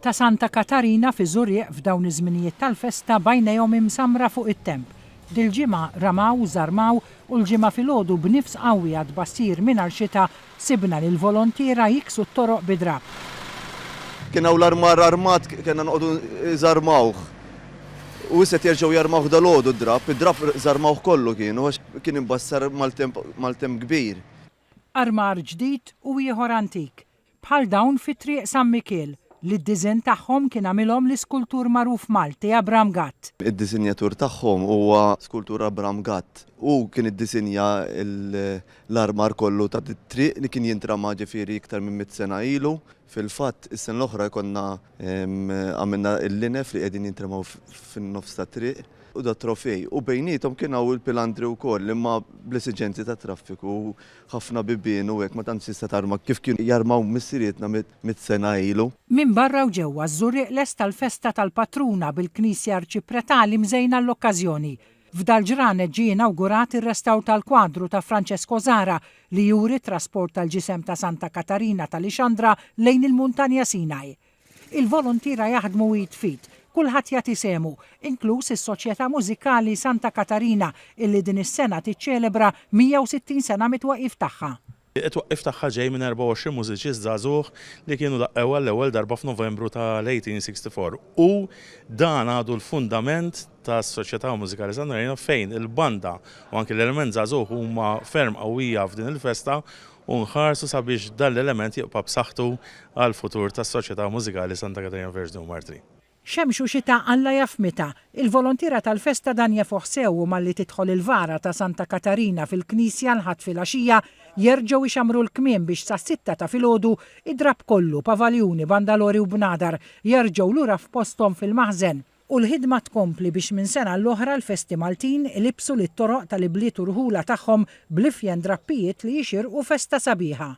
Ta' Santa Katarina fiż-Żurrieq f'dawn iż-żminijiet tal-festa b'għajnejhom imsammra fuq it-temp. Dil-ġimgħa ramaw, żarmaw u l-Ġimgħa filgħodu b'nifs qawwi għat-tbassir mingħajr xita sibna lill-volontiera jiksu t-toroq bi drapp. Kien hawn l-armar armat kellna noqogħdu nżarmawh. U issa qed jerġgħu jarmawh dalgħodu d-drapp. Id-drapp żarmawh kollu kienu għax kien imbassar maltemp maltemp kbir. Armar ġdid u ieħor antik, bħal dawn fi Triq San Mikiel, li d-diżinn tagħhom kien għamilhom l-iskultur magħruf Malti Abram Gatt. Id-disinjatur tagħhom huwa skultur Abram Gatt. Hu kien iddisinja l-armar kollu ta' dit-triq li kien jintrama ġifieri iktar minn mitt sena ilu. Fil-fatt, is-sena l-oħra konna għamilna l-linef li qegħdin jintramaw fin-nofs tat-triq u dat-trofej. U bejniethom kien hawn il-pilandri wkoll imma bl-esiġenzi tat-traffiku ħafna bibien u hekk ma tantx tista' tarma kif kienu jarmaw missirietna mitt sena ilu. Minn barra u ġewwa ż-Żurrieq lesta l-festa tal-Patruna bil-Knisja Arċipretali mżejna għall-okkażjoni. F'dal-ġranet ġie inawgurat ir-restawr tal-kwadru ta' Francesco Zahra li juri t-trasport tal-ġisem ta' Santa Katarina ta' Lixandra lejn il-Muntanja Sinaj. Il-voluntiera jaħdmu id f'id, kulħadd jagħti sehmu, inkluż is-Soċjetà Mużikali Santa Katarina illi din is-sena tiċċelebra 160 sena mit-twaqqif tagħha. It-twaqqif tagħha ġej minn 24 mużiċist żagħżugħ li kienu daqqew għall-ewwel darba f'Novembru tal-1864 u dan għadu l-fundament tas-Soċjetà Mużikali Santa Katarina fejn il-banda u anki l-element żagħżugħ huma ferm qawwija f'din il-festa u nħarsu sabiex dan l-element jibqa' b'saħħtu għall-futur tas-Soċjetà Mużikali Santa Katarina Verġni u Martri. Xemx u xita Alla jaf meta. Il-volontiera tal-festa dan jafuh sew u malli tidħol il-vara ta' Santa Katarina fil-knisja l-Ħadd filgħaxija jerġgħu jxammru l-kmiem biex sas-sitta ta' filgħodu id-drapp kollu, pavaljuni, bandalori u bnadar jerġgħu lura f'posthom fil-maħżen. U l-ħidma tkompli biex minn sena għall-oħra l-festi Maltin ilibbsu lit-toroq tal-ibliet u rħula tagħhom bl-ifjen drappijiet li jixirqu festa sabiħa.